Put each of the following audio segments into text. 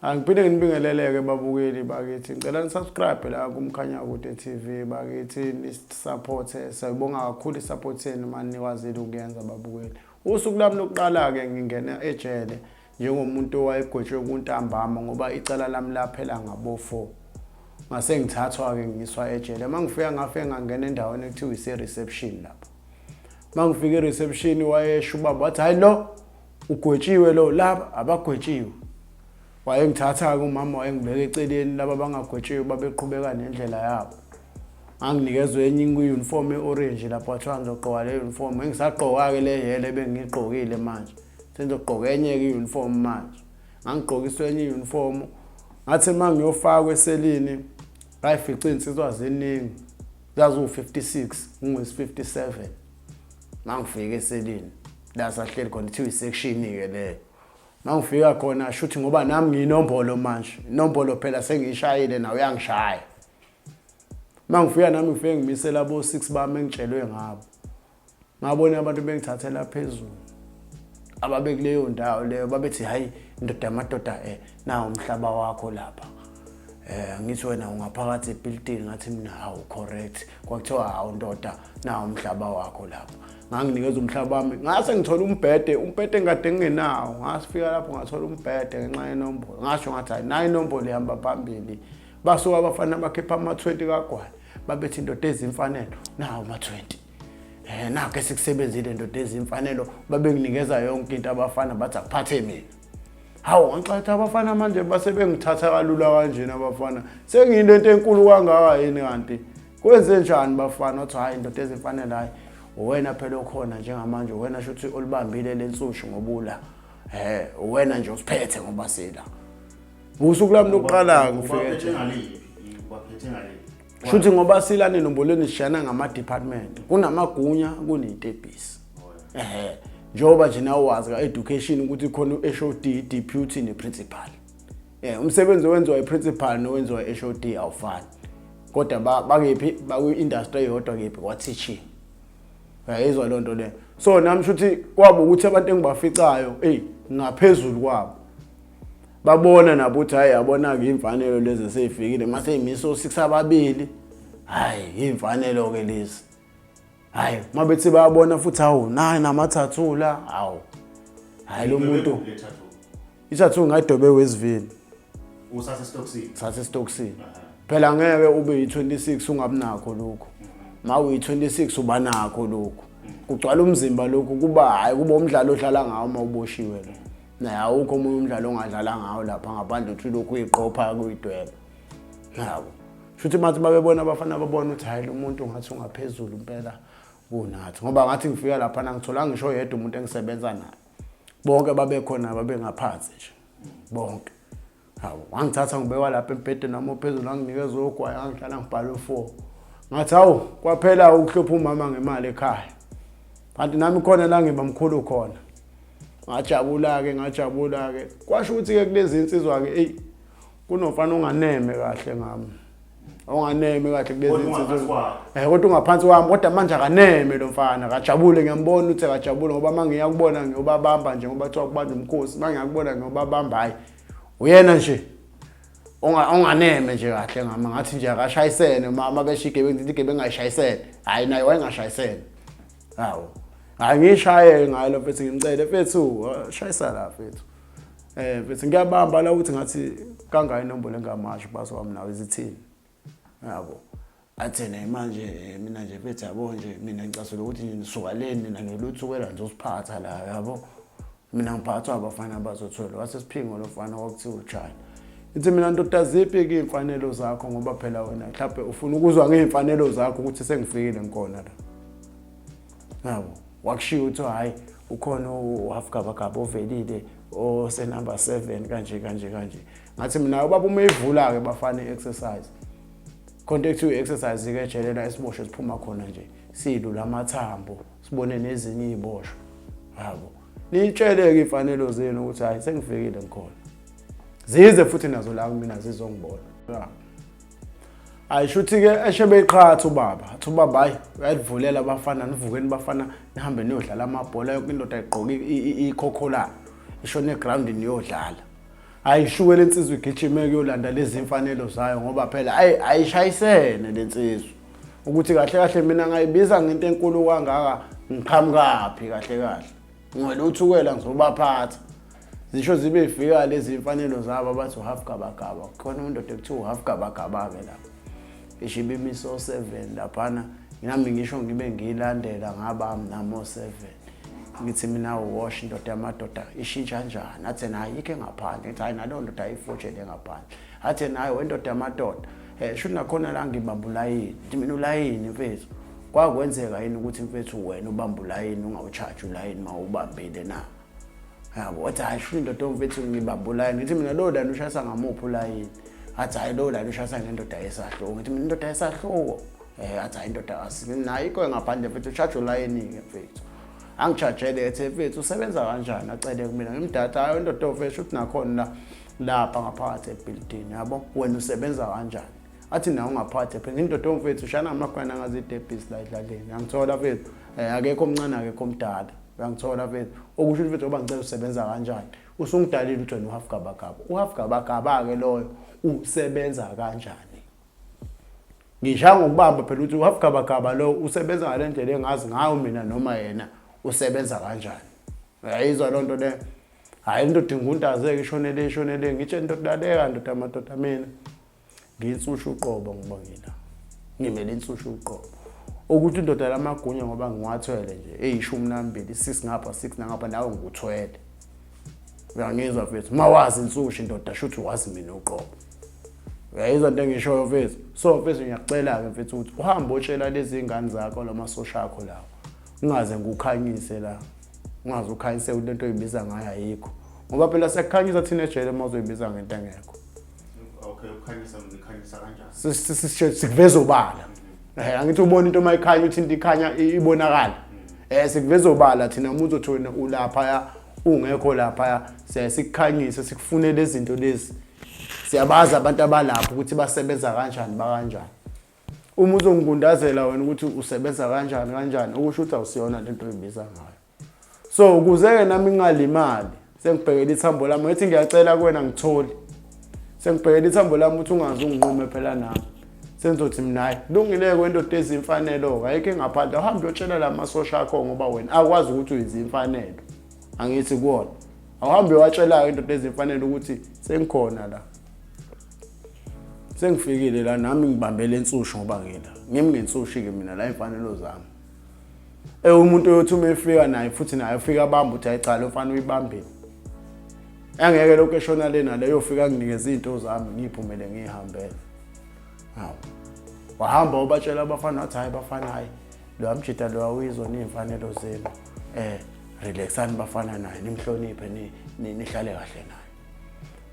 Angiphinde nginibingeleleke babukeli bakithi. Ngicela nisubscribe la kuMkhanyakude TV bakithi nisupporte. Siyabonga kakhulu isupport yenu uma nikwazile ukuyenza babukeli. Usuku lami lokuqala-ke ngingena ejele njengomuntu owayegwetshwe kuntambama ngoba icala lami laphela ngabo-4. Ngase ngithathwa-ke ngiswa ejele. Uma ngifika ngafike ngangena endaweni ekuthiwa ise-reception lapho. Uma ngifika e-reception wayesho ubaba wathi hhayi lo ugwetshiwe lo laba abagwetshiwe wayengithatha-ke umama wayengibeka eceleni laba abangagwetshiwe babeqhubeka nendlela yabo nganginikezwe enye i-uniform e-orange lapho wathiwa ngizogqoka le uniform engisagqoka-ke le yele ebengiyigqokile manje sengizogqoka enye-ke i-uniform manje ngangigqokiswa enye i-uniform ngathi uma ngiyofakwa eselini ngayifica iy'nsizwa ziningi zaziwu-56 ngingwesi-57 mangifika eselini la sahleli khona kuthiwa isection-ke leyo mangifika khona shuthi ngoba nami ngiyinombolo manje inombolo phela sengiyishayile nawe uyangishaya mangifika nami ngifike ngimisela bo-six bami engitshelwe ngabo ngabona abantu bengithathela phezulu ababekuleyo ndawo leyo babethi hayi indoda yamadoda um nawu umhlaba wakho lapha eh ngithi wena ungaphakathi ebhilidini ngathi mina hawu correct kwakuthiwa hawu ndoda nawu umhlaba wakho lapha nganginikeza umhlaba wami ngase ngithola umbhede umbhede engikade ngingenawo ngasifika lapho ngathola umbhede ngenxa yenombolo ngasho ngathi hayi nayi inombolo ihamba phambili basuka abafana bakhipha ama-20 kagwayi babethi indoda ezimfanelo nawo ama-20 um nakho esikusebenzile ndoda ezimfanelo babenginikeza yonke into abafana bathi akuphathe mina Hawu ngixatha abafana manje base bengithatha kalula kanjena abafana. Sengiyinto into enkulu kangaka yini kanti? Kwenze njani bafana? Wathi hayi indoda ezimfanele hayi. Uwena phela okhona njengamanje uwena shuthi olibambile lensushu ngobula. Eh uwena nje usiphethe ngoba sila. Usuku lami lokuqala ngifike nje. Ubaphethe ngaliphi? Shuthi ngoba silane nombolweni sishayana ngama department. Kunamagunya kuneyitebhisi. Ehhe. Njengoba nje nawe wazi ka education ukuthi khona u-HOD, deputy ne-principal. Eh umsebenzi owenziwa i-principal nowenziwa i-HOD awufani. Kodwa bakephi bakwi-industry eyodwa kephi kwa-teaching. Uyayizwa loo nto leyo. So nami shuthi kwabo ukuthi abantu engibaficayo eyi ngaphezulu kwabo. Babona nabo ukuthi hayi yabona-ke iy'mfanelo lezi esey'fikile mase y'mise o-six ababili hhayi iy'mfanelo-ke lezi. Hayi uma bethi bayabona futhi hawu nayi namathathu la hawu. Hayi lo muntu ithathu ngayidobe wesivini. Usase stokisini. Sase stokisini. Phela ngeke ube yi-26 ungabi nakho lokho. Ma uyi-26 uba nakho lokho. Kugcwala umzimba lokhu kuba hayi kuba umdlalo odlala ngawo uma uboshiwe lo. Naye awukho omunye umdlalo ongadlala ngawo lapha ngaphandle uthi lokhu uyiqopha kuyidweba. Yabo. Shuthi mathi babebona abafana babona ukuthi hayi lo muntu ngathi ungaphezulu impela kunathi ngoba ngathi ngifika lapha ngithola ngisho yedwa umuntu engisebenza naye. Bonke babekhona babengaphansi nje. Bonke. Hawu, wangithatha ngibekwa lapha embhedeni wami ophezulu wanginikeza ogwayi ngangihlala ngibhala u-4. Ngathi hawu kwaphela ukuhlupha umama ngemali ekhaya. Kanti nami khona la ngiba mkhulu khona. Ngajabula-ke ngajabula-ke. Kwasho ukuthi-ke kulezi insizwa-ke eyi kunomfana onganeme kahle ngami. Onganeme kahle kulezi insizwa. Eh kodwa ungaphansi kwami kodwa manje akaneme lo mfana akajabule ngiyambona ukuthi akajabule ngoba uma ngiyakubona ngiyobabamba nje ngoba kuthiwa kubanjwa umkhosi uma ngiyakubona ngiyobabamba hhayi uyena nje onganeme nje kahle ngama ngathi nje akashayisene mama besho igebengu ngithi igebengu ayishayisene hhayi naye wayengashayisene hawu hhayi ngiyishaye ngayo lo mfethu ngimcele mfethu shayisa la mfethu um mfethu ngiyabamba la ukuthi ngathi kangaka inombolo engamasho baso wami nawe izithini yabo athi naye manje mina nje mfethu yabo nje mina ngicasula ukuthi nje nisuka leni nina noluthukela nizosiphatha la yabo mina ngiphathwa abafana abazothola wasesiphingo lo mfana kwakuthiwa uJani ithi mina ndoda ziphi-ke iy'mfanelo zakho ngoba phela wena mhlawumbe ufuna ukuzwa ngey'mfanelo zakho ukuthi sengifikile ngikhona la yabo wakushiya ukuthi hhayi ukhona uhalf gabagaba ovelile osenumber 7 kanje kanje kanje ngathi mina ubaba uma eyivula-ke bafana i-exercise khonto ekuthiwa i-exercise-ke ejele la isiboshwe siphuma khona nje silula amathambo sibone nezinye iy'boshwa yabo niyitsheleke iy'mfanelo zenu ukuthi hhayi sengifikile ngikhona zize futhi nazo la kumina zizongibona hayi shuthi-ke eshe beyiqhatha ubaba athi ubaba hayi uyalivulela abafana nivukeni bafana nihambe niyodlala amabhola yonke indoda igqoke ikhokholayo ishone egrawundini niyodlala. Ayishuke lensizwa igijime kuyolanda lezi mfanelo zayo ngoba phela ayi ayishayisene lensizwa. Ukuthi kahle kahle mina ngayibiza ngento enkulu kangaka ngiqhamukaphi kahle kahle. Ngwele uthukela ngizobaphatha. Zisho zibe ifika lezi mfanelo zabo abathi uhalf gabagaba. Khona indoda ekuthiwa uhalf gabagaba ke lapha. Isho ibimiso 7 laphana nami ngisho ngibe ngiyilandela ngaba nami o7. Ngithi mina wash indoda yamadoda ishintsha kanjani? Athi naye ayikho engaphandle. Ngithi hayi naleyo ndoda ayifotshele ngaphandle. Athi naye wendoda yamadoda. Eh shuthi nakhona la ngibamba ulayini. Ngithi mina ulayini mfethu. Kwakwenzeka yini ukuthi mfethu wena ubamba ulayini ungawutshaji ulayini uma ubambile na? Yabo wathi hayi shuthi indoda mfethu ngibamba ulayini. Ngithi mina lo layini ushayisa ngamuphi ulayini? Athi hayi lo layini ushayisa ngendoda yesahluko. Ngithi mina indoda yesahluko. Eh athi hayi indoda asinayo ikho ngaphandle mfethu ushaje ulayini-ke mfethu. Angijajele ethe mfethu usebenza kanjani acele kumina ngimdada hayi indoda mfethu shuthi nakhona la lapha ngaphakathi ebhilidini yabo wena usebenza kanjani athi nawe ungaphathi phela indoda omfethu ushana amagwana ngazidebhisi la edlaleni angithola mfethu eh, akekho omncane akekho omdala uyangithola mfethu okusho ukuthi mfethu ngoba ngicela usebenza kanjani usungidalile ukuthi wena uhalf gabagaba uhalf gabagaba-ke loyo usebenza kanjani ngishaya ngokubamba phela ukuthi uhalf gabagaba lo usebenza ngale ndlela engazi ngayo mina noma yena usebenza kanjani uyayizwa loo nto leyo hhayi indoda inguntazeke ishonele ishonele ngitshe indoda laleka ndoda amadoda mina ngiyinsusha uqobo ngoba ngila ngimele insusha uqobo ukuthi indoda lamagunya ngoba ngiwathwele nje eyishumi nambili six ngapha six nangapha nawe ngikuthwele uyangizwa mfethu uma wazi insushi indoda shuthi wazi mina uqobo uyayizwa into engishoyo mfethu so mfethu ngiyakucela-ke mfethu ukuthi uhambe otshela lezi ngane zakho lamasosha akho lawo ungaze ngikukhanyise la ungaze ukhanyise ukuthi lento oyibiza ngayo ayikho ngoba phela siyakukhanyisa thina ejele uma uzoyibiza ngento engekho Okay, ukhanyisa ngikhanyisa kanjani? Sikuveza obala. Eh angithi ubona into mayikhanya uthi into ikhanya ibonakala. Eh sikuveza obala thina uma uzothi wena ulapha ya ungekho lapha ya siyaye sikukhanyise sikufunele izinto lezi. Siyabazi abantu abalapha ukuthi basebenza kanjani bakanjani. Uma uzongikundazela wena ukuthi usebenza kanjani kanjani okusho ukuthi awusiyona lento oyibiza ngayo. So ukuze-ke nami ngingalimali sengibhekela ithambo lami ngithi ngiyacela kuwena ngitholi sengibhekela ithambo lami ukuthi ungaze unginqume phela nami sengizothi mina hayi lungile-ke wendoda ezimfanelo-ke ayikho engaphandle awuhambe uyotshela la masosha akho ngoba wena akwazi ukuthi uyizimfanelo angithi kuwona awuhambe uyowatshela-ke indoda ezimfanelo ukuthi sengikhona la sengifikile la nami ngibambele ensushi ngoba ngila ngimi ngensushi-ke mina la imfanelo zami Eh umuntu oyothi uma efika naye futhi naye ufika abamba uthi hayi cha lo mfana uyibambile. Angeke lokho eshona le nale yofika nginikeze izinto zami ngiphumele ngihambele. Hawu. Wahamba ubatshela abafana wathi hayi bafana hayi lo amjida lo awuyizona izimfanelo zenu. Eh relaxani bafana naye nimhloniphe ni nihlale kahle naye.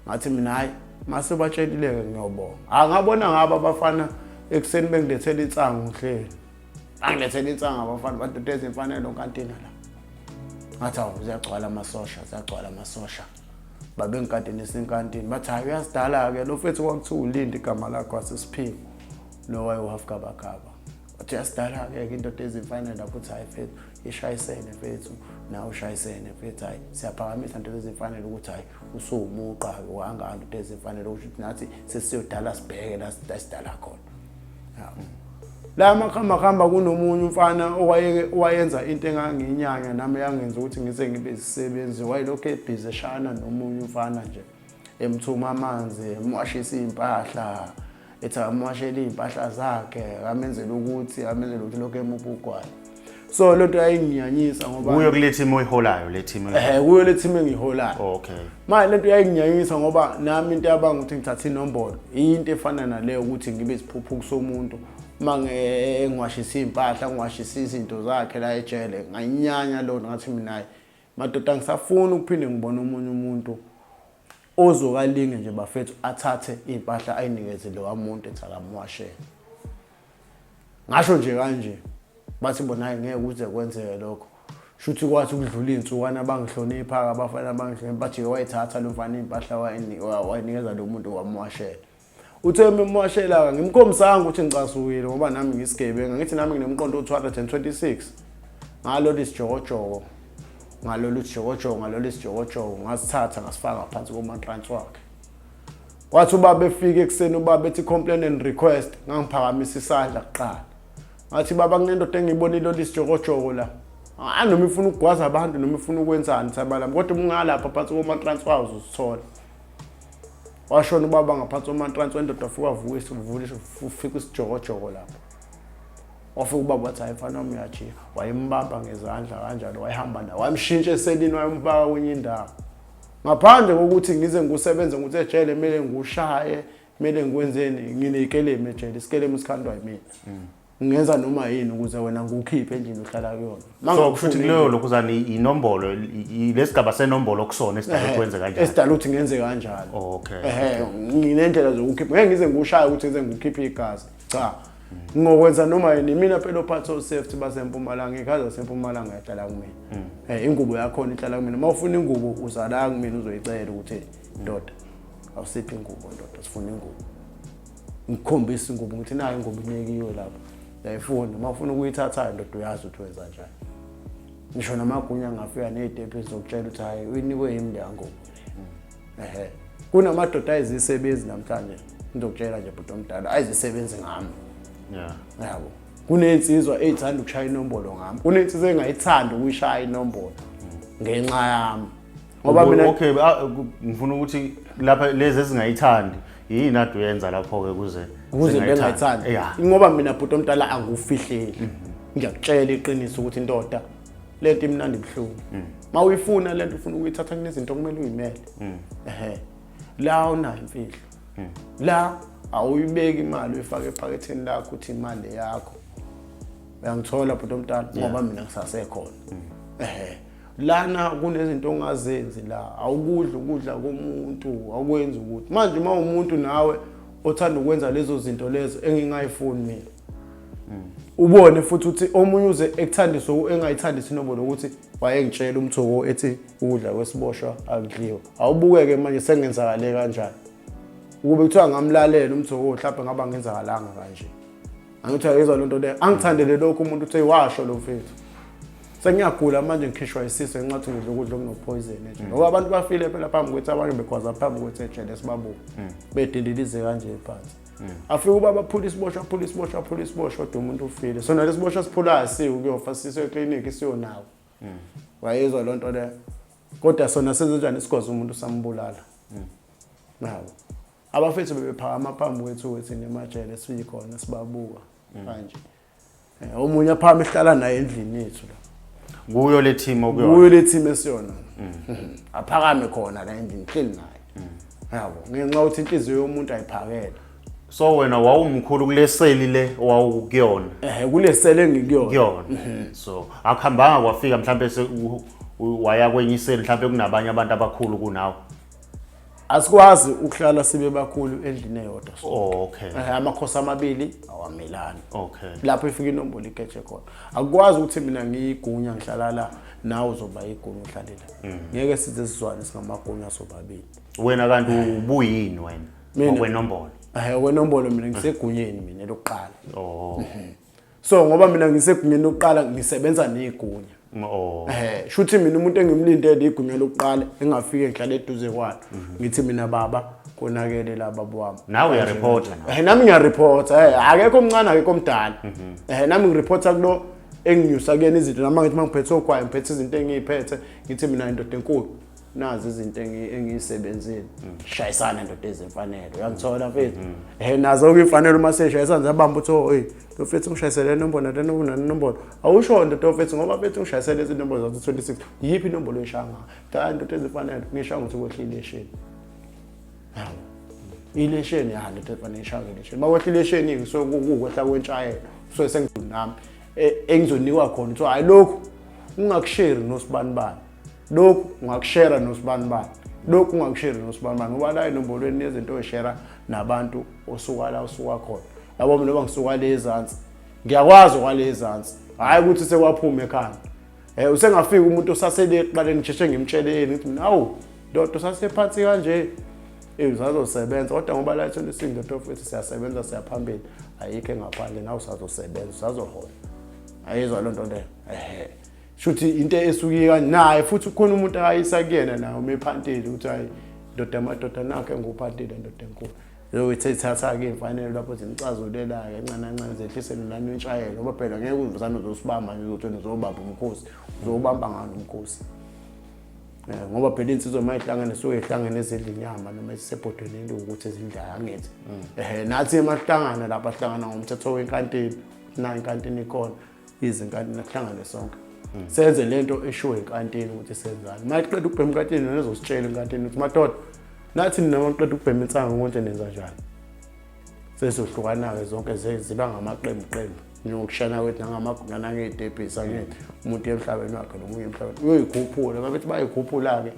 Ngathi mina hayi mase batshelile-ke ngiyobonga. Angabona ngabo abafana ekuseni bengilethela insangu ngihleli. Angilethela insangu abafana badoda ezimfanelo nkantina la. Ngathi awu ziyagcwala amasosha, ziyagcwala amasosha. Babengikantini esinkantini bathi hayi uyasidala-ke lo mfethu kwakuthiwa ulindi igama lakho asesiphingo lo waye-half gabagaba. Wathi uyasidala-ke ke indoda ezimfanelo lapho uthi hayi mfethu ishayisene mfethu nawe ushayisene mfethu hayi siyaphakamisa nto ezimfanelo ukuthi hayi usuwumuqa-ke wangaka nto ezimfanelo kusho ukuthi nathi sesiyodala sibheke la sidala khona. La makhamba kunomunye umfana owayenza into engangiyinyanya nami yangenza ukuthi ngize ngibe isisebenzi wayelokhu ebhizi eshayana nomunye umfana nje emthuma amanzi emwashisa iy'mpahla ethi akamwashele iy'mpahla zakhe amenzela ukuthi amenzela ukuthi lokhu emupha ugwayi so lento yayinginyanyisa ngoba kuyo kule team oyiholayo le team eh kuyo le team engiholayo okay manje lento yayinginyanyisa ngoba nami into yabanga ukuthi ngithathe inombolo into efana naleyo ukuthi ngibe isiphuphuku somuntu uma ngiwashisa iy'mpahla ngiwashisa izinto zakhe la ejele ngayinyanya lona ngathi mina madoda ngisafuni ukuphinde ngibone omunye umuntu ozokalinge nje bafethu athathe iy'mpahla ayinikeze lowa muntu ethi akamuwashele ngasho nje kanje bathi bona hayi ngeke kuze kwenzeke lokho shuthi kwathi ukudlula iy'nsukwana bangihlonipha-ke abafana bangihlonipha bathi wayithatha lo mfana iy'mpahla wayinikeza lo muntu wamuwashela uthe ememwashela-ke ngimkhombisanga ukuthi ngicasukile ngoba nami ngisigebenga ngithi nami nginomqondo o-226 ngalolu isijokojoko ngalolu isijokojoko ngalolu isijokojoko ngasithatha ngasifaka ngaphansi komantransi wakhe. Kwathi ubaba efika ekuseni, ubaba ethi complain and request, ngangiphakamisa isandla kuqala. Ngathi baba kunendoda engiyibonile olisijokojoko la. Ah noma ifuna ukugwaza abantu noma ifuna ukwenzani sabalami kodwa uma ungalapha phansi koma transfer uzosithola. Washona ubaba ngaphansi koma transfer indoda afika avuka isivula ufika isijokojoko lapha. Wafika ubaba wathi hayi mfana wami uyajika. Wayembamba ngezandla kanjalo wayehamba naye. Wayemshintsha eselini wayomfaka kwenye indawo. Ngaphandle kokuthi ngize ngikusebenze ukuthi ejele kumele ngiwushaye, kumele ngikwenzeni, ngineyikelemu ejele, isikelemu sikhandwa yimina. Ngingenza noma yini ukuze wena ngikukhiphe endlini ohlala kuyona. So kusho ukuthi kuleyo lokhuzana inombolo lesigaba senombolo kusona esidala ukuthi wenze kanjalo. Esidala ukuthi ngenze kanjalo. Oh, okay. Ehhe, nginendlela zokukhipha. Ngeke ngize ngiwushaye ukuthi ngize ngikukhiphe igazi. Cha. Ngokwenza noma yini mina phela ophatha safety basempumalanga ikhaza sempumalanga yahlala kumina. Ingubo yakhona ihlala kumina. Uma ufuna ingubo uzala kumina uzoyicela ukuthi ndoda awusiphi ingubo ndoda sifuna ingubo. Ngikukhombisa ingubo ngithi nayo ingubo inekiwe lapho. Uyayifuna uma ufuna ukuyithatha ndoda uyazi ukuthi wenza njani. Ngisho namagunya angafika nezitephu zokutshela ukuthi hayi uyinikwe yimi leya ngubo. Ehhe. Kunamadoda ayizisebenzi namhlanje. Ngizokutshela nje bhuti omdala ayizisebenzi ngami. Yeah. Yabo. Kunensizwa eyithanda ukushaya inombolo ngami. Kunensizwa engayithandi ukuyishaya inombolo ngenxa yami. Ngoba mina okay ngifuna ukuthi lapha lezi ezingayithandi yini ade uyenza lapho ke kuze kuze bengayithandi. Yeah. Ngoba mina bhuti omdala angufihleli. Ngiyakutshela iqiniso ukuthi indoda lento imnandi ibuhlungu. Mawuyifuna lento ufuna ukuyithatha kunezinto okumele uyimele. Ehhe. La unayo imfihlo. La awuyibeki imali uyifake ephaketheni lakho uthi imali yakho. Uyangithola bhuti omdala ngoba mina ngisasekhona. Ehhe. Lana kunezinto ongazenzi la, awukudli ukudla komuntu, awukwenzi ukuthi. Manje uma umuntu nawe othanda ukwenza lezo zinto lezo engingayifuni mina. Ubone futhi ukuthi omunye uze ekuthandise engayithandisi inombolo ukuthi wayengitshela umthoko ethi ukudla kwesiboshwa akudliwa. Awubukeke manje sengenzakale kanjani. Ukube kuthiwa ngamlalela umthoko mhlawumbe ngaba ngenzakalanga kanje. Angithi ayizwa lento le. Angithandele lokho umuntu uthe washo lo mfethu. Sengiyagula manje ngikhishwa isisu ngenxa yokuthi ngidla ukudla okunopoison nje. Ngoba abantu bafile phela phambi kwethu abanye begwaza phambi kwethu ejele sibabuka. Bedindilize kanje phansi. Afike ubaba aphula isiboshwa aphula isiboshwa aphula isiboshwa kodwa umuntu ufile. Sona lesiboshwa siphulayo siwu kuyofa siswe eklinikhi siyonawo. Wayezwa lonto le. Kodwa sona senze njani sigwaza umuntu sambulala. Nawo. Abafethu bebephakama phambi kwethu wethu nemajele siyikhona sibabuka kanje. Omunye aphakama ehlala naye endlini yethu la. Kuyo le team okuyona. Kuyo le team esiyona. Aphakame khona la endlini hleli naye. Yabo, ngenxa yokuthi inhliziyo yomuntu ayiphakele. So wena wawumkhulu kule seli le owawukuyona. Kule seli engikuyona. Kuyona. So akuhambanga kwafika mhlambe waya kwenye iseli mhlambe kunabanye abantu abakhulu kunawe. Asikwazi ukuhlala sibe bakhulu endlini eyodwa. Oh, okay. Amakhosi amabili awamelani. Okay. Lapho ifika inombolo igeje khona. Akukwazi ukuthi mina ngiyigunya ngihlala la nawe uzoba igunya uhlale la. Ngeke size sizwane singamagunya sobabili. Wena kanti ubuyini wena? Ngokwenombolo. Ngokwenombolo mina ngisegunyeni mina lokuqala. Oh. So ngoba mina ngisegunyeni lokuqala ngisebenza negunya. Oh. Shuthi mina umuntu engimlindele igunya lokuqala engafike ngihlale eduze kwalo. Ngithi mina baba konakele la baba wami. Nawe uyareporta nawe. Nami ngiyareporta. Akekho omncane akekho omdala. Nami ngireporta kulo enginyusa kuyena izinto nami ngithi mangiphethe ogwayi ngiphethe izinto engiyiphethe ngithi mina indoda enkulu nazi izinto engiyisebenzile. Shayisana indoda ezimfanelo. Uyangithola mfethu? Nazo ke imfanelo uma seshayisana zabamba uthi oh hey lo mfethu ngishayisele inombolo le nombolo nenombolo. Awusho ndoda mfethu ngoba mfethu ngishayisele izinombolo zathi 26. Yiphi inombolo oyishaya ngayo? Cha indoda ezimfanelo ngishaya ukuthi kwehlile esheni. Hawu. Ilesheni ya ndoda efanele ishaya ilesheni. Makwehla ilesheni ngisuke kukwehla kwentshayelo. So senginami engizonikwa khona ukuthi hayi lokhu ungakusheri nosibanibani. Lokhu ungakushera nosibanibani. Lokhu ungakusheri nosibanibani ngoba la enombolweni nezinto oyishera nabantu osuka la usuka khona. Yabo mina ngoba ngisuka le ezansi. Ngiyakwazi okwale ezansi. Hayi ukuthi sekwaphuma ekhanda. Usengafika umuntu osasele ekuqaleni ngisheshe ngimtshele yena ngithi mina awu ndoda usasephansi kanje. Usazosebenza kodwa ngoba la 26 ndoda futhi siyasebenza siyaphambili. Ayikho engaphandle nawe usazosebenza usazohola. Ayizwa lonto leyo. Shuthi into esuke kanje naye futhi ukhona umuntu akayisa kuyena naye umephanteli ukuthi hayi Ndoda yamadoda, nakho enguphathile ndoda enkulu. Zokuthi ithatha-ke iy'mfanelo lapho zimcazulela-ke kancane kancane, zehlise nolani intshayelo, ngoba phela ngeke uzosane uzosibamba nje, uzothi wena uzobamba umkhosi, uzowubamba ngani umkhosi? Ngoba phela iy'nsizwa uma y'hlangene suke y'hlangene ezidla inyama noma ezisebhodweni eliwukuthi ezidlayo, angithi? Ehhe, nathi emahlangana lapha sihlangana ngomthetho wenkantini, na inkantini ikhona, ize enkantini kuhlangane sonke. Senze lento eshiwo enkantini ukuthi senzani. Uma iqeda ukubhema enkantini, wena uzositshela enkantini ukuthi madoda, nathi nina uma niqeda ukubhema insangu konje nenza njani? Sezohlukana-ke zonke, ziba ngamaqembu qembu, njengokushana kwethu nangey'tebhisi, angithi? Umuntu emhlabeni wakhe nomunye emhlabeni uyoyikhuphula. Uma bethi bayikhuphula-ke,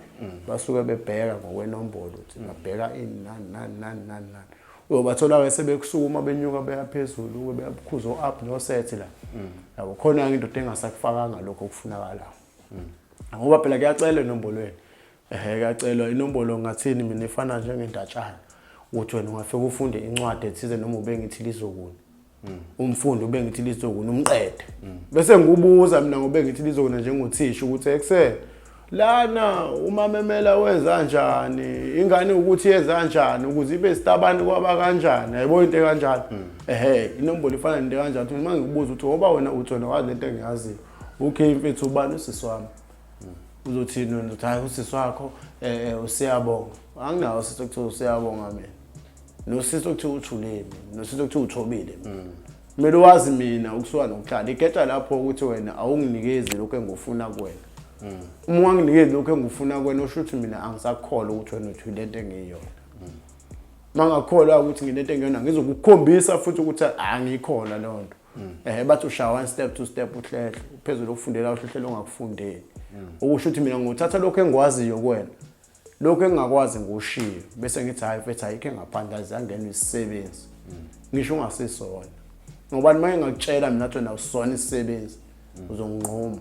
basuke bebheka ngokwenombolo ukuthi babheka ini, nani nani nani nani nani. Uyobathola-ke sebekusukuma benyuka beya phezulu-ke, beyakhuza o-up no-set la. Yabo, khona-ke indoda engasakufakanga lokho okufunakalayo, ngoba phela kuyacelwa enombolweni. Ehhe, kuyacelwa inombolo. Ngathini mina, ifana njengendatshana, ukuthi wena ungafika ufunde incwadi ethize noma ube ngithi lizokuna, umfundi ube ngithi lizokuna, umqede, bese ngikubuza mina ngobe ngithi lizokuna njengothisha ukuthi ekuse lana umamemela wenza kanjani ingane, ukuthi yenza kanjani ukuze ibe sitabani, kwaba kanjani, yayibona into ekanjani. Ehhe, inombolo ifana nento ekanjani, ukuthi uma ngikubuza ukuthi ngoba wena uthi wena wazi lento engiyaziyo, okay mfethu, ubani usisi wami? Uzothini wena? Uthi hayi, usisi wakho usiyabonga. Anginawo usisi okuthiwa usiyabonga mina, nosisi okuthiwa uthuleni, nosisi okuthiwa uthobile mina. Kumele wazi mina ukusuka nokuhlala igeja lapho ukuthi wena awunginikezi lokho engikufuna kuwena. Uma unganginikezi lokho engikufuna kuwena, usho ukuthi mina angisakukholwa ukuthi wena uthi lento engiyiyona. Uma ngakholwa ukuthi nginento engiyona, ngizokukhombisa futhi ukuthi angikholwa leyo nto. Bathi ushaya one step, two step, uhlehle phezulu, ukufundela uhlehle ongakufundeli. Okusho ukuthi mina ngothatha lokho engikwaziyo kuwena, lokho engingakwazi ngiwushiye, bese ngithi hhayi mfethu, ayikho engaphandle, azangenwa isisebenzi, ngisho ungasisona. Ngoba uma ngingakutshela mina ukuthi wena awusona isisebenzi, uzonginquma,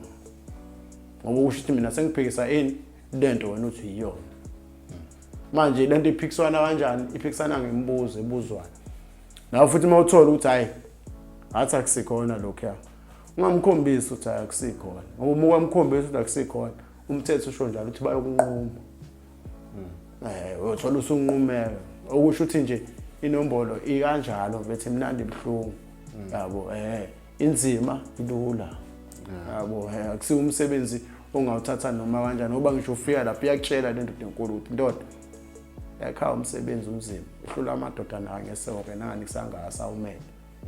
ngoba kusho ukuthi mina sengiphikisa ini lento wena uthi yiyona. Manje lento iphikiswana kanjani? Iphikisana ngemibuzo ebuzwayo. Nawe futhi uma uthola ukuthi hhayi, ngathi akusikhona lokhuya, ungamkhombisi ukuthi hhayi akusikhona, ngoba uma ukwamkhombisa ukuthi akusikhona, umthetho usho njalo ukuthi bayokunquma. Uyothola usunqumeka. Okusho ukuthi nje inombolo ikanjalo bethi imnandi, ibuhlungu, yabo. Inzima, ilula, yabo. Akusiwo umsebenzi ongawuthatha noma kanjani, ngoba ngisho ufika lapho iyakutshela le ndoda enkulu ukuthi ndoda yakhaya, umsebenzi umzimba uhlula amadoda nakangesewonke nangani kusangakasawumele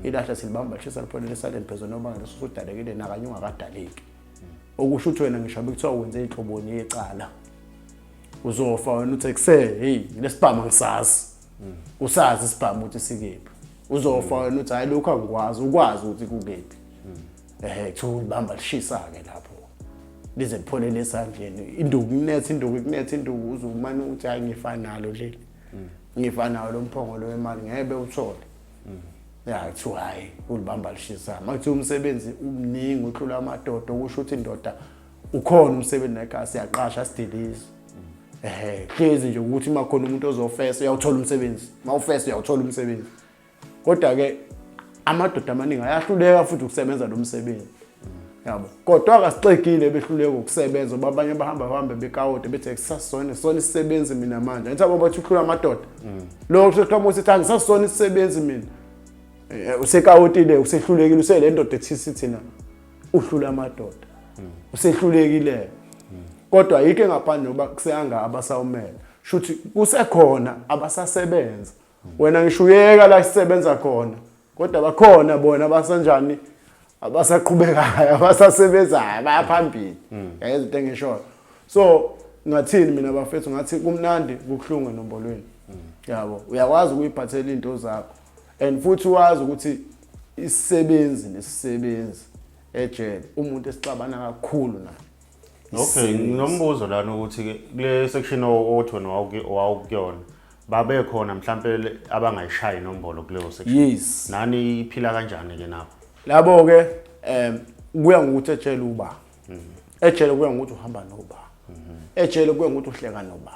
ilahle silibamba lishisa lipholele esaleni phezulu noma ngaleso usudalekile nakanye ungakadaleki. Okusho ukuthi wena ngisho bekuthiwa wenze inhloboni yecala, uzofa wena uthi ekuse hey, lesibhamu angisazi, usazi isibhamu ukuthi sikephi. Uzofa wena uthi hayi, lokhu angikwazi, ukwazi ukuthi kukephi. Ehe, kuthiwa ulibamba lishisa-ke lapho lize lipholele esandleni, induku kunetha, induku kunetha, induku uzumane ukuthi hayi, ngifa nalo leli, ngifa nawo lo mphongolo wemali, ngeke bewuthole. Ya, kuthiwa hhayi, ulibamba lishisa. Uma kuthiwa umsebenzi umningi uhlula amadoda, okusho ukuthi indoda ukhona umsebenzi nekhaya, siyaqasha, sidilize. Ehe, hlezi nje ukuthi uma khona umuntu ozofesa uyawuthola umsebenzi, uma ufesa uyawuthola umsebenzi. Kodwa-ke amadoda amaningi ayahluleka futhi ukusebenza lo msebenzi, yabo. Kodwa akasixegile behluleka ukusebenza, ngoba abanye bahamba bahambe bekawode bethi kusasona sona isisebenzi mina manje. Angithi abo bathi uhlula amadoda, lo kuseqhamuka sithi angisasona isisebenzi mina. Usekawotile, usehlulekile, usele ndoda ethisi thina uhlula amadoda, usehlulekile. Kodwa ayikho engaphandle ngoba kuseyanga abasawumele, shuthi kusekhona abasasebenza. Wena ngisho uyeka la sisebenza khona, kodwa bakhona bona abasanjani, abasaqhubekayo, abasasebenzayo, baya phambili. Yayenza into engishoyo. So ngathini mina bafethu? Ngathi kumnandi, kubuhlungu enombolweni, yabo. Uyakwazi ukuyiphathela into zakho and futhi wazi ukuthi isisebenzi nesisebenzi ejele umuntu esixabana kakhulu naye. Okay, nginombuzo lana ukuthi ke kule section othi wena wawukuyona, babe khona mhlampe abangayishayi inombolo kuleyo section? Yes. Nani iphila kanjani ke nabo? Labo ke kuya ngokuthi ejele uba ejele, kuya ngokuthi uhamba noba ejele, kuya ngokuthi uhleka noba.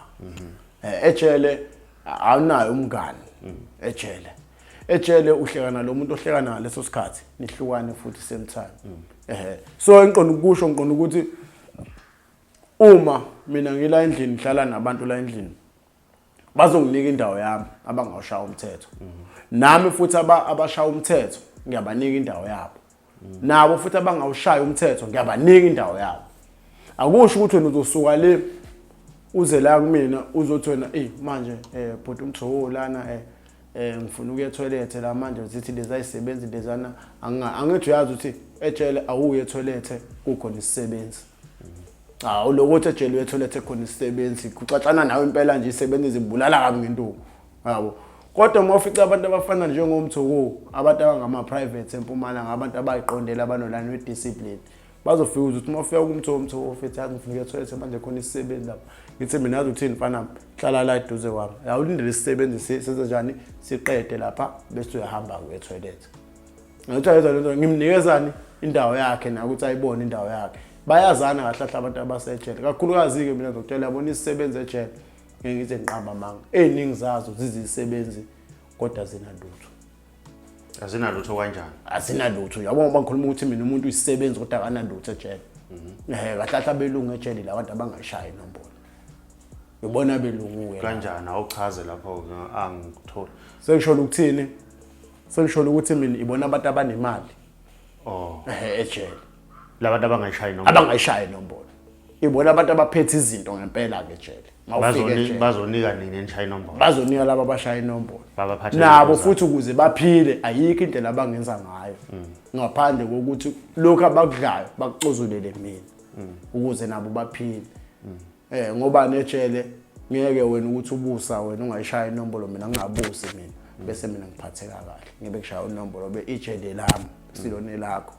Ejele awunayo umngani. Ejele uhleka nalo muntu ohleka naye leso sikhathi, nihlukane futhi same time. So ngiqonda ukusho, ngiqonda ukuthi uma mina ngila endlini, ngihlala nabantu la endlini. Bazonginika indawo yami abangawushaya umthetho. Nami futhi abashaya umthetho ngiyabanika indawo yabo. Nabo futhi abangawushaya umthetho ngiyabanika indawo yabo. Akusho ukuthi wena uzosuka le uze la kumina uzothi wena eyi manje bhuti umthowo lana ngifuna ukuya etoilet la manje zithi lezi ayisebenzi lezana angithi uyazi ukuthi ejele awuye etoilet kukhona isisebenzi. Cha ulokuthi ejele uye etoilet ekhona isisebenzi kuxaxana nawe impela nje isebenzi zibulala kabi ngentuku. Yabo. Kodwa uma ufica abantu abafana njengomthuku, abantu abangama-private eMpumalanga, abantu abayiqondela abanolani we-discipline, bazofika ukuthi uma ufika kumthuku, umthuku ufithi yazi ngifuna ukuya etoilet manje khona isisebenzi lapha. Ngithi mina yazi uthini mfana, hlala la eduze kwami. Awulindele isisebenzi senze njani, siqede lapha bese uyahamba uye etoilet. Ngathi ayezwa lento ngimnikezani indawo yakhe na ukuthi ayibone indawo yakhe. Bayazana kahle kahle abantu abasejele. Kakhulukazi-ke mina ngizokutshela yabona isisebenzi ejele. Ngeke ngize ngiqamba amanga. Ey'ningi zazo zizisebenzi kodwa zinalutho. Azinalutho kanjani? Azinalutho. Yabo ngoba ngikhuluma ukuthi mina umuntu uyisisebenzi kodwa akanalutho ejele. Kahle kahle abelungu ejele la bantu abangayishayi inombolo. Ngibona belungu-ke. Kanjani? Awuchaze lapho angikutholi. Sengisholo ukuthini? Sengisholo ukuthi mina ibona abantu abanemali. Oh. Ejele. Labantu abangayishayi inombolo. Abangayishayi inombolo. Ibona abantu abaphethe izinto ngempela ke ejele. Mawufika ejele. Bazonika nini enishaya inombolo? Bazonika laba abashaya inombolo. Babaphathe nabo futhi ukuze baphile ayikho indlela abangenza ngayo. Ngaphandle kokuthi lokhu abakudlayo bakucozulele mina. Ukuze nabo baphile. Ngoba nejele ngeke wena ukuthi ubusa wena ungayishaya inombolo mina ngingabusi mina bese mina ngiphatheka kahle ngibe kushaya inombolo be ijele lami silone lakho.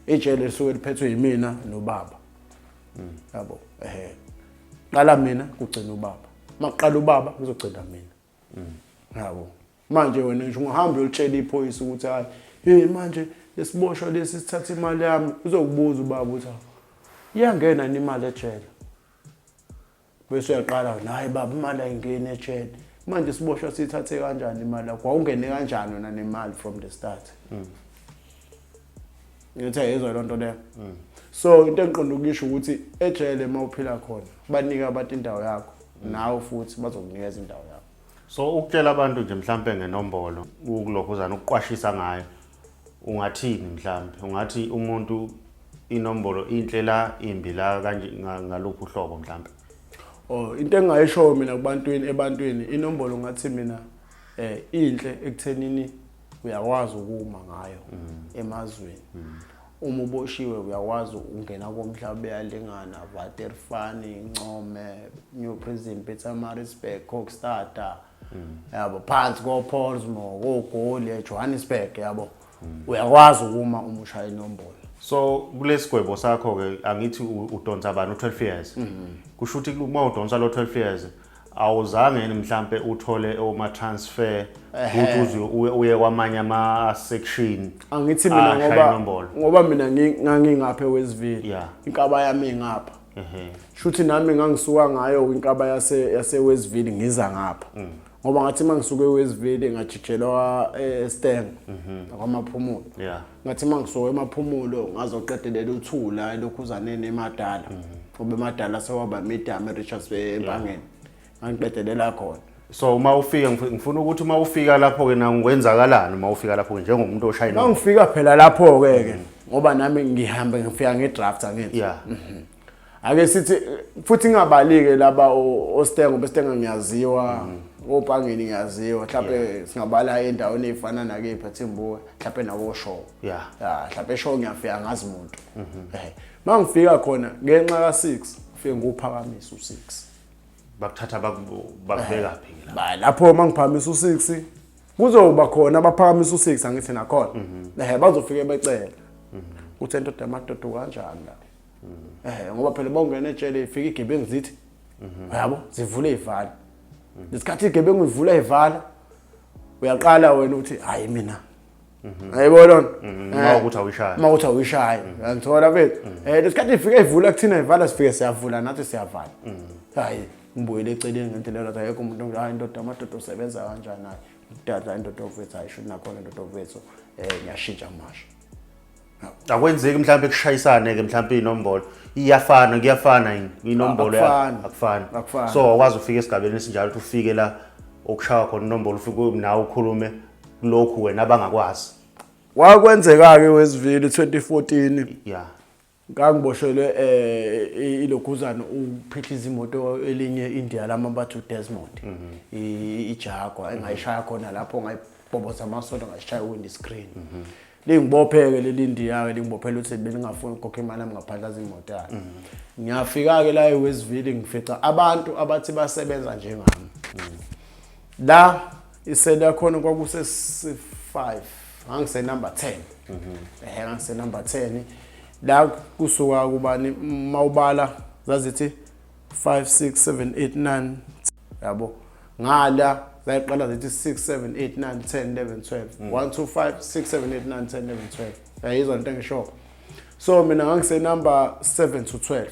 Ijele lisuke liphethwe yimina nobaba. Yabo. Qala mina kugcina ubaba. Maqala ubaba kuzogcina mina. Yabo. Manje wena nje ungahamba uyolitshela iphoyisa ukuthi hayi, hey manje lesiboshwa lesi sithatha imali yami, uzokubuza ubaba ukuthi iyangena yini imali ejele. Bese uyaqala wena, hayi baba imali ayingeni ejele. Manje isiboshwa sithathe kanjani imali yakho? Wawungene kanjani wena nemali from the start? Ngithi ayizwa loo nto leyo. So into engiqonda ukuyisho ukuthi ejele uma uphila khona banika abantu indawo yakho, nawe futhi bazokunikeza indawo yakho. So ukutshela abantu nje mhlampe ngenombolo ukulokhuzana ukuqwashisa ngayo ungathini mhlampe? Ungathi umuntu inombolo inhle la imbi la kanje ngaluphi uhlobo mhlampe? Oh, into engingayisho mina kubantwini ebantwini inombolo ngathi mina inhle ekuthenini uyakwazi ukuma ngayo emazweni. Uma uboshiwe uyakwazi ukungena komhlaba beyalingana, Waterfani, Ncome, New Prison, Pietermaritzburg, Kokstad, yabo phansi ko-Pollsmoor, koGoli, eJohannesburg, yabo. Uyakwazi ukuma uma ushaya inombolo. So kulesigwebo sakho ke angithi udonsa bani u12 years. Kusho ukuthi uma udonsa lo 12 years awuzange yini mhlambe uthole oma transfer ukuthi uze uye kwamanye ama section. Angithi mina ngoba mina ngangingapha eWestville. Inkaba yami ingapha. Shuthi nami ngangisuka ngayo inkaba yase Westville ngiza ngapha. Ngoba ngathi mangisuka eWestville ngajijelwa eSteng kwaMaphumulo. Ngathi mangisuka eMaphumulo ngazoqedelela uthula elokhuzaneni eMadala. Ngoba eMadala sewaba medium eRichards Bay eMpangeni. Ngangiqedelela khona. So uma ufika ngifuna ukuthi uma ufika lapho ke na ngikwenzakalani uma ufika lapho ke njengomuntu oshaya inombolo? Mangifika phela lapho ke ke ngoba nami ngihambe ngifika ngedraft angithi. Ake sithi futhi ngingabalike laba oStengo beStengo ngiyaziwa, oPangeni ngiyaziwa, mhlawumbe singabala endaweni ezifana nakephi Thimbuwe, mhlawumbe nakoShow. Mhlawumbe eShow ngiyafika ngazi umuntu. Mangifika khona ngenxa ka6 ngifike nguphakamisa u6. Bakuthatha bakubeka phi la? Ba lapho mangiphakamisa u6 kuzoba khona abaphakamisa u6 angithi nakhona. Bazofike becela. Uthe ndoda amadoda kanjani la? Ngoba phela bawungena ejele ifika igebengu zithi yabo zivule ivala. Lesikhathi igebengu ivula ivala uyaqala wena uthi hayi mina. Ayibona lona. Uma ukuthi awuyishayi. Uma ukuthi awuyishayi. Ngithola mfethu. Lesikhathi ifika ivula kuthina ivala sifike siyavula nathi siyavala. Hayi ngibuyele eceleni ngendlela leyo akekho umuntu hayi indoda amadoda usebenza kanjani hayi. Kudadla indoda ofethu hayi shuthi nakhona indoda ofethu ngiyashintsha manje. Akwenzeki mhlawumbe kushayisane ke mhlawumbe inombolo iyafana, kuyafana yini inombolo? Akufani. Akufani. Akufani. So awukwazi ufika esigabeni esinjalo ukuthi ufike la okushaya khona inombolo, ufike nawe ukhulume lokhu wena abangakwazi. Kwakwenzeka-ke wesivili 2014. Ngangiboshelwe ilokhuzana uphihliza imoto elinye India lama bathi uDesmond, iJaguar engayishaya khona lapho, ngayibhoboza amasonto, ngayishaya windscreen. Lingibopheke leli India ke, lingibophela ukuthi belingafuni ukukhokha imali yami ngaphandle imoto yami. Ngiyafika ke la eWestville, ngifica abantu abathi basebenza njengami la. Iseli yakhona kwakuse 5, ngangise number 10. Ngangise number 10 la. Kusuka kubani mawubala zazithi 5 6 7 8 9, yabo. Ngala zayiqala zithi 6 7 8 9 10 11 12, 1 2 5 6 7 8 9 10 11 12. Yayizwa into engisho? So mina ngangise number 7 to 12.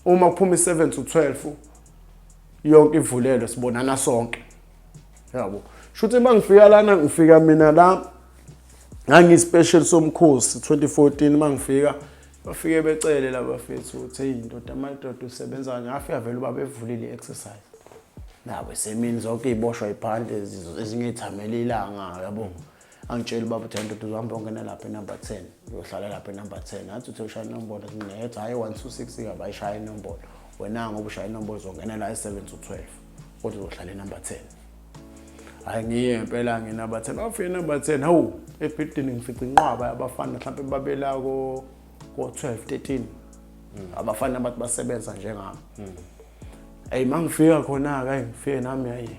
Uma kuphuma i7 to 12 yonke ivulelwe, sibonana sonke, yabo. Shuthi mangifika lana, ngifika mina la ngangi-special somkhosi 2014. Mangifika bafike becele laba bafethu ukuthi, "Hey ndoda, amadoda, usebenza kanje." Ngafika vele ubaba evulile i-exercise nabo esemini, zonke iy'boshwa iphandle, ezinye iy'thamele ilanga, yabo. Angitshela ubaba ukuthi, "Ndoda, uzohamba ungena lapha enumber 10, uyohlala lapha enumber 10." Athi, "Uthe ushaya inombolo?" Mina yethi, "Hhayi, 1 2 6 abayishaya inombolo. Wena ngoba ushaya inombolo uzongena la e-7 to 12, kodwa uzohlala enumber 10." Hhayi, ngiye impela nginumber 10. Bafika enumber 10, hawu, ebhidini ngifica inqwaba yabafana, mhlawumbe babela ko 12 13, abafana abathi basebenza njengami. Eyi, uma ngifika khona-ke, ayi, ngifike nami, hayi,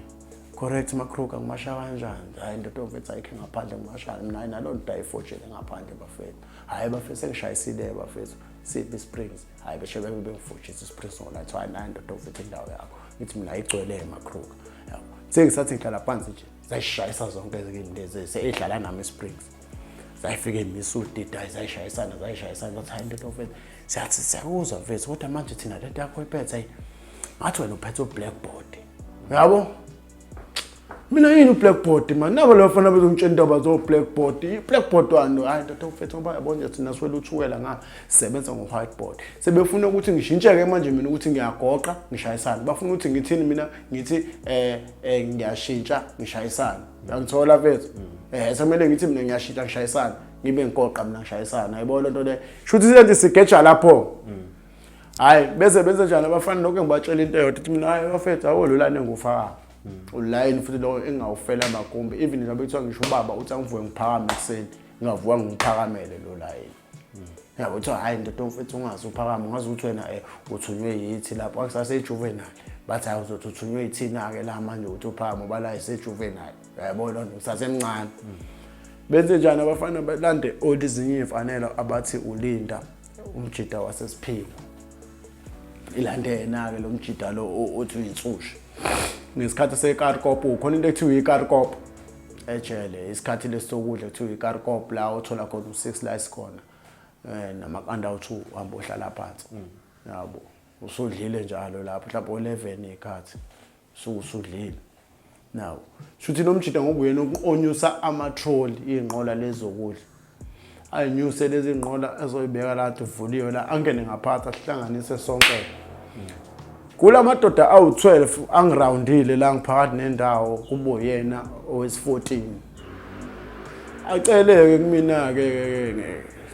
correct makruka, ngimasha kanjani? Hayi ndoda, mfethu, ayikho ngaphandle, ngimasha mina. Hayi, naloo nto ayifotshele ngaphandle bafethu. Hhayi bafethu, sengishayisile bafethu, siphi Springs? Hhayi, beshe bebe bengifotshisa iSprings ngolathi. Hayi nayi ndoda mfethu, indawo yakho. Ngithi mina ayigcwele makruka, yabo. Sengisathi ngihlala phansi nje, zayishayisa zonke lezi, seyidlala nami iSprings, zayifike imisa udida, zayishayisana, zayishayisana. Bathi, "Hayi ndoda mfethu, siyathi siyakuzwa mfethu, kodwa manje thina lento yakho iphethe, hayi, ngathi wena uphethe u-blackboard, yabo." Mina, yini u-blackboard man? Nabo labo fana bezongitshela indaba zo-blackboard, i-blackboard wani? Hayi ndoda mfethu, ngoba yabona nje thina siwele uthukela nga sisebenza ngo-whiteboard. Sebefuna ukuthi ngishintsheke manje mina ukuthi ngiyagoqa ngishayisana. Bafuna ukuthi ngithini mina? Ngithi ngiyashintsha ngishayisana. Uyangithola mfethu? Sekumele ngithi mina ngiyashintsha ngishayisana, ngibe ngigoqa mina ngishayisana. Ayibona lento le, shuthi lento sigeja lapho. Hayi, bese benze njani abafana? Lokho ngibatshela into eyodwa, ukuthi mina, hayi bafethu, awolulane engufaka ulayini futhi lo engawufela amagumbi, even njengoba kuthiwa ngisho ubaba uthi angivuke ngiphakame ekuseni, ngingavuka ngiphakamele lo layini, yabo. Kuthiwa, "Hhayi ndoda mfethu, ungaze uphakame, ungaze ukuthi wena uthunywe yithi lapho." Akusase-juvenile, bathi, "Hhayi, uzothi uthunywe yithina-ke la manje ukuthi uphakame, uba la ise-juvenile." Uyayibona loo nto? Ngisasemncane. Benze njani abafana? Balande old ezinye iy'mfanelo abathi ulinda umjida wasesiphila, ilande yena-ke lo mjida lo othi uyinsushi ngesikhathi sekarikop. Khona into ekuthiwa ikarikop ejele, isikhathi lesi sokudla kuthiwa ikarikop, la othola khona u-six lice khona namaqanda awu-two, uhambe ohlala phansi, yabo. Usudlile njalo lapho mhlawumbe o-11 iy'khathi usuke usudlile. Now shuthi lo mjida ngoba uyena onyusa ama-trolley, iy'nqola lezi zokudla, ayinyuse lezi nqola ezoyibeka la uvuliwe la, angene ngaphansi, asihlanganise sonke kula madoda awu-12 angirawundile la ngiphakathi nendawo, kubo yena owesi-14. Aceleke kumina-ke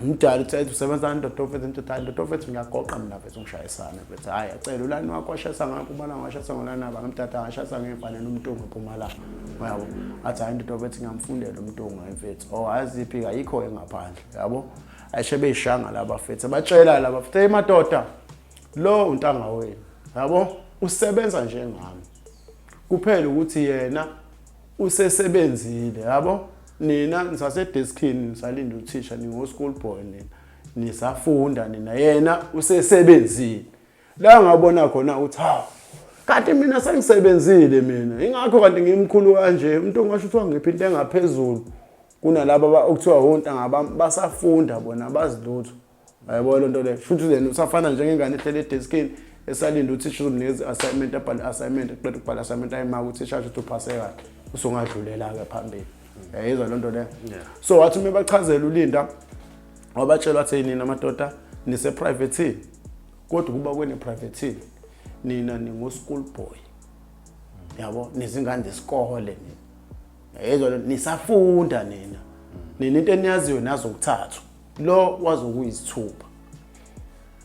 mdala uthi, "Usebenza ndoda ofethu?" Ndoda, "Hayi ndoda ofethu, ngiyagoqa mina mfethu, ngishayisana mfethu." Hhayi, acele ulani wakho washayisa ngakho ubala, ngashayisa ngolani aba ngimthatha, ngashayisa ngey'mfanelo umntungu eMpumalanga, uyabo. Athi, "Hhayi ndoda ofethu, ngiyamfundela umntungu mfethu." Oh, aziphi, ayikho engaphandle, yabo. Ayishe beyishanga laba fethu, batshela laba fethu, "Hey madoda, lo untanga wenu, yabo, usebenza njengami kuphela ukuthi yena usesebenzile, yabo. Nina nisasedeskini, nisalinda uthisha, ningo-school boy nina, nisafunda nina, yena usesebenzile." La ngabona khona ukuthi hawu, kanti mina sengisebenzile mina, ingakho kanti ngimkhulu kanje. Umuntu ongasho ukuthi wangiphi into engaphezulu kunalaba okuthiwa ontanga bami, basafunda bona, abazi lutho. Ayibona lento leyo? Futhi then usafana njengengane ehlele edeskini esalinda uthisha uzomnikeza i-assignment, abhale i-assignment, eqeda ukubhala i-assignment, ayimaka uthisha, asho ukuthi uphase kahle, usungadlulela-ke phambili. Yayizwa loo nto leyo? So wathi uma bachazela ulinda Wabatshelwa athi nina amadoda nise private, kodwa kuba kwene private nina ningu school boy, yabo, nizingane zesikole nina, yezwa, nisafunda nina, nina into eniyaziyo nazo kuthathu, lo wazokuyisithupha,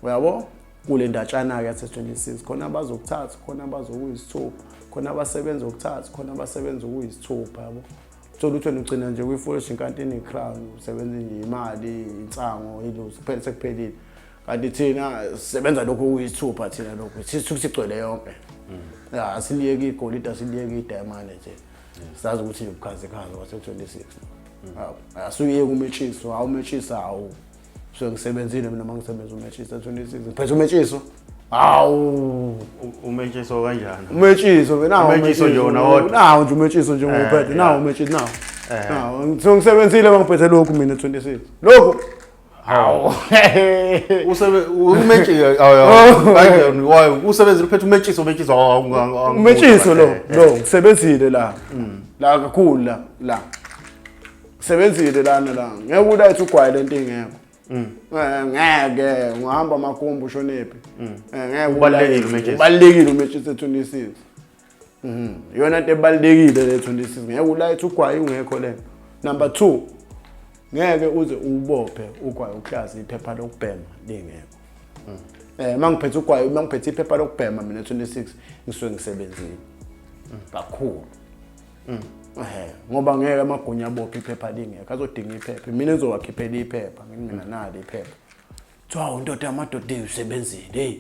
uyabo. Kule ndatshana-ke yase-26 khona abazokuthatha, khona abazokuyisithupha, khona abasebenza okuthatha, khona abasebenza okuyisithupha, yabo. Thola ukuthi wena ugcina nje kwi-foolish inkantini i-crown, usebenza nje imali, insango, ilusi kuphela, sekuphelile. Kanti thina sisebenza lokhu okuyisithupha, thina lokhu sigcwele yonke ya, asiliyeki igolide, asiliyeki idayimane, thina sazi ukuthi ubukhazikhazi wase-26 asuyeke umetshiso, hawu, umetshiso, hawu, so ngisebenzile mina uma ngisebenza umetshiso 26, ngiphethe umetshiso, hawu. Umetshiso kanjani? Umetshiso nawo. Umetshiso nje wona wodwa? Nawo nje umetshiso nje nguphethe, nawo umetshiso, nawo. Nawo ngisuke ngisebenzile uma ngiphethe lokhu mina 26 lokhu, hawu. Usebe umetshiso kanjani? Why usebenzile uphethe umetshiso, umetshiso? Umetshiso lo, lo ngisebenzile la la kakhulu la la ngisebenzile lana la, ngeke ulayithe ugwayi lento ingekho. Ngeke ungahamba amakhumbi ushonephi. Ngeke. Ubalulekile umetshiso. Ubalulekile umetshiso e-26. Iyona into ebalulekile le 26, ngeke ulayithe ugwayi ungekho lento. Number 2, ngeke uze ubophe ugwayi uklazi iphepha lokubhema lingekho. Mangiphethe ugwayi, mangiphethe iphepha lokubhema mina 26, ngisuke ngisebenzile kakhulu. Ngoba ngeke amagunya abophe iphepha lingekho, azodinga iphepha. Mina ngizowakhiphela iphepha, ngithi mina nali iphepha. Kuthiwa undoda yamadoda usebenzile, hey.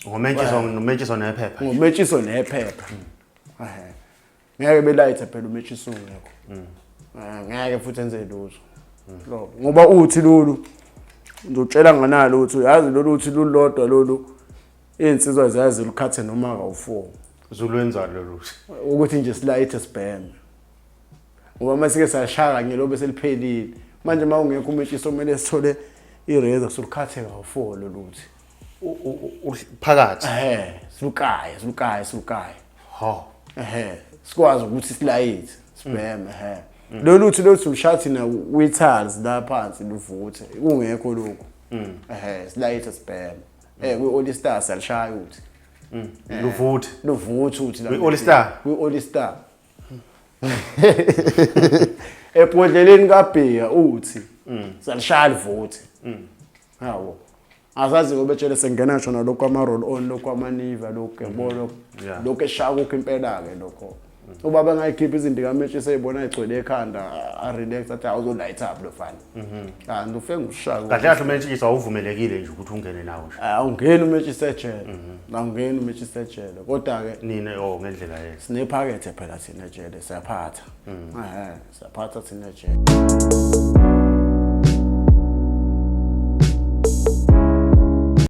Ngometshiso, nometshiso nephepha. Ngometshiso nephepha. Ngeke belayithe phela umetshiso ungekho. Ngeke futhi enze lutho. Lo ngoba uthi lolu ngizotshela nganalo uthi uyazi lolu uthi lulodwa lolu, iy'nsizwa ziyazi lukhathe noma kawu-4. Zulwenzani lolu? Ukuthi nje silayithe sibheme. Ngoba uma sike sashaya kanye lobe seliphelile. Manje uma ungekho umetshiso kumele sithole i-razor silukhathe kawu-4 lolu uthi. Phakathi. Silukaye, silukaye, silukaye. Ha. Sikwazi ukuthi silayithe, sibheme, ehe. Lolu uthi lolu ushaya thina kwi-tiles la phansi luvuthe, kungekho lokhu. Silayithe sibheme. Kwi-All Star siyalishaya uthi. Luvuthe. Luvuthe uthi la. Kwi-All Star? Kwi-All Star. Ebhodleleni kaBhiya uthi siyalishaya livuthe. Hawo. Asazi ngoba etshele sengena ngisho nalokhu ama-roll on, lokhu ama-Nivea, lokhu yabo, lokhu lokhu eshaya kukho impela-ke lokho. Ubaba engayikhipha izinto kametshisi eyibona igcwele ekhanda, a-relax, athi awuzo-light up lo fana. Kanti ufike ngushaya. Kahle kahle umetshiso awuvumelekile nje ukuthi ungene nawo nje. Awungeni umetshisi ejele. Awungeni umetshisi ejele. Kodwa-ke Nina oh ngendlela yenu. Sinephakethe phela thina ejele, siyaphatha. Siyaphatha thina ejele.